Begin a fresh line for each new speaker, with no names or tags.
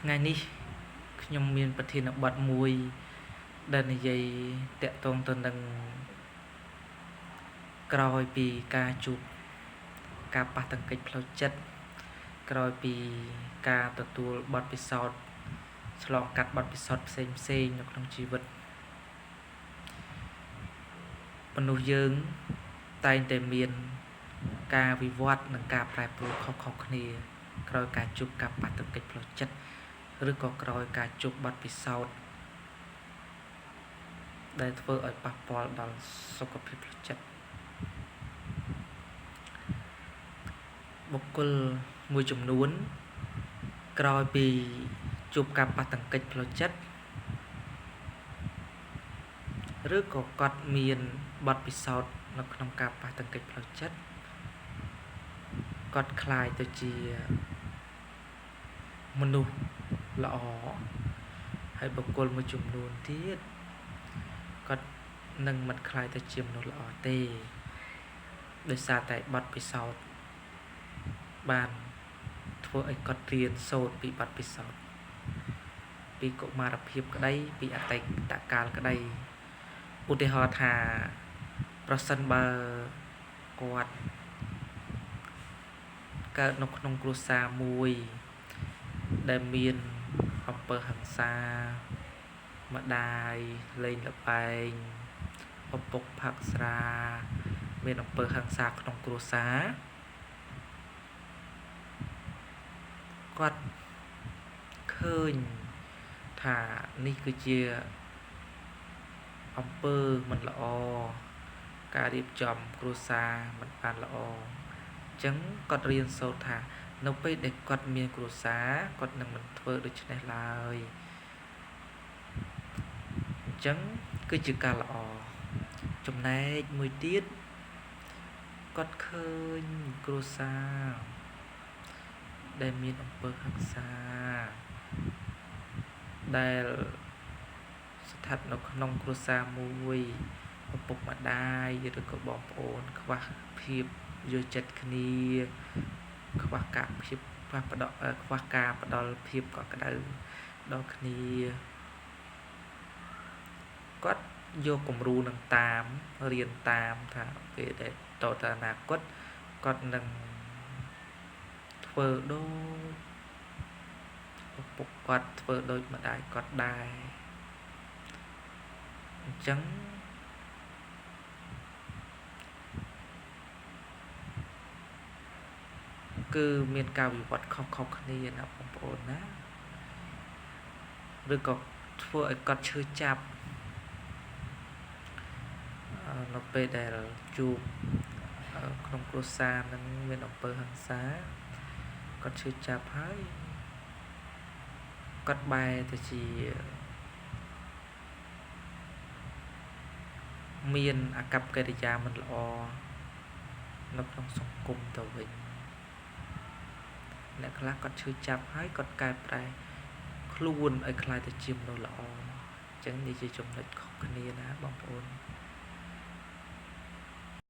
ថ្ងៃនេះខ្ញុំមានប្រធានបទមួយដែលនិយាយតាក់ទងទៅនឹងក្រោយពីការជួបការប៉ះទង្គិចផ្លូវចិត្តក្រោយពីការទទួលបទពិសោធន៍ឆ្លងកាត់បទពិសោធន៍ផ្សេងផ្សេងនៅក្នុងជីវិតមនុស្សយើងតែងតែមានការវិវត្តនិងការប្រែប្រួលខុសៗគ្នាក្រោយការជួបការប៉ះទង្គិចផ្លូវចិត្តឬក៏ក្រោយការជួបបទពិសោធន៍ដែលធ្វើឲ្យប៉ះពាល់ដល់សុខភាពផ្លូវចិត្តបុគ្គលមួយចំនួនក្រោយពីជួបការប៉ះទង្គិចផ្លូវចិត្តឬក៏គាត់មានបទពិសោធន៍នៅក្នុងការប៉ះទង្គិចផ្លូវចិត្តគាត់ក្លាយទៅជាមនុស្សល្អហើយបុគ្គលមួយចំនួនទៀតគាត់នឹងមិនក្លាយទៅជាមនុស្សល្អទេដោយសារតែបទពិសោធន៍បានធ្វើឲ្យគាត់រៀនសូត្រពីបទពិសោធន៍ពីកុមារភាពក្តីពីអតីតកាលក្តីឧទាហរណ៍ថាប្រសិនបើគាត់កើតនៅក្នុងគ្រួសារមួយដែលមានអំពើហិង្សាម្ដាយលេងល្បែងឪពុកផឹកស្រាមានអំពើហិង្សាក្នុងគ្រួសារគាត់ឃើញថានេះគឺជាអំពើមិនល្អការរៀបចំគ្រួសារមិនបានល្អអញ្ចឹងគាត់រៀនសូត្រថានៅពេលដែលគាត់មានគ្រួសារគាត់នឹងមិនធ្វើដូច្នេះឡើយអញ្ចឹងគឺជាការល្អចំណែកមួយទៀតគាត់ឃើញគ្រួសារដែលមានអំពើហិង្សាដែលស្ថិតនៅក្នុងគ្រួសារមួយឪពុកម្ដាយឬក៏បងប្អូនខ្វះភាពយល់ចិត្តគ្នាខ្វះការភាពខ្វះការផ្ដល់ភាពកក់ក្ដៅដល់គ្នាគាត់យកគំរូនឹងតាមរៀនតាមថាពេលដែលតទៅអនាគតគាត់នឹងធ្វើដូចឪពុកគាត់ធ្វើដូចម្ដាយគាត់ដែរអញ្ចឹងគឺមានការវិវត្តខុសៗគ្នាណាបងប្អូនណាឬក៏ធ្វើឲ្យគាត់ឈឺចាប់នៅពេលដែលជួបក្នុងគ្រួសារនឹងមានអំពើហិង្សាគាត់ឈឺចាប់ហើយគាត់បែរទៅជាមានអាកប្បកិរិយាមិនល្អនៅក្នុងសង្គមទៅវិញអ្នកខ្លះគាត់ឈឺចាប់ហើយគាត់កែប្រែខ្លួនឲ្យក្លាយទៅជាមនុស្សល្អអញ្ចឹងនេះជាចំណុចខុសគ្នាណាបងប្អូន